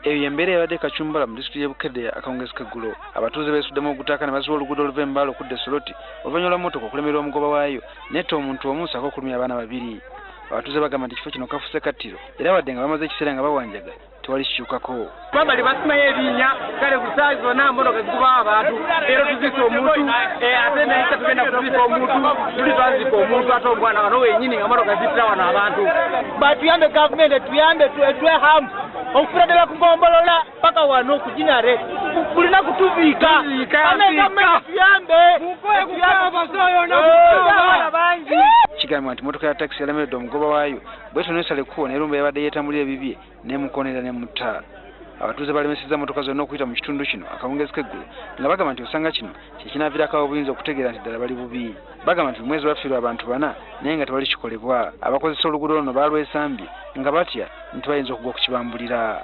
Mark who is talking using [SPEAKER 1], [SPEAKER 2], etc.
[SPEAKER 1] Eyo y'embeera ebadde e Kachumbala mu disitulikiti y'e Bukedea akawungeezi k'eggulo. Abatuuze beesuddemu ogutaaka ne baziba oluguudo oluva e Mbale okudda e Soroti oluvannyuma lwa mmotoka okulemererwa omugoba waayo n'etta omuntu omu ssaako okulumya abaana babiri. Abatuuze bagamba nti ekifo kino kafuuse kattiro era wadde nga bamaze ekiseera nga bawanjaga tewali kikyukako.
[SPEAKER 2] Bambali basimayo ebinnya kale ku ssaawa zonna mmotoka zikubawo abantu leero tuziise omuntu eh, ate naye tugenda kuziika omuntu tuli twaziika omuntu ate omwana wano wenyini nga mmotoka zittira wano abantu.
[SPEAKER 3] Batuyambe gavumenti etuyambe etuwe hamu okufira ddala ku gombolola paka wano ku ginare buli naku tuziika tuyambe
[SPEAKER 1] bangi. Kigambibwa nti mmotoka ya takisi yalemeredde omugoba waayo bwetyo nesala ekkubo n'erumba yabadde yeetambulira ebibye n'emukoonera n'emutta. Abatuuze balemesezza mmotoka zonna okuyita mu kitundu kino akawungeezi k'eggulo nga bagamba nti osanga kino kye kinaaviirako ab'obuyinza okutegeera nti ddala bali bubi. Bagamba nti mu mwezi bafiirwa abantu bana naye nga tewali kikolebwa. Abakozesa oluguudo luno baalwesambye nga batya nti bayinza okugwa ku kibambulira.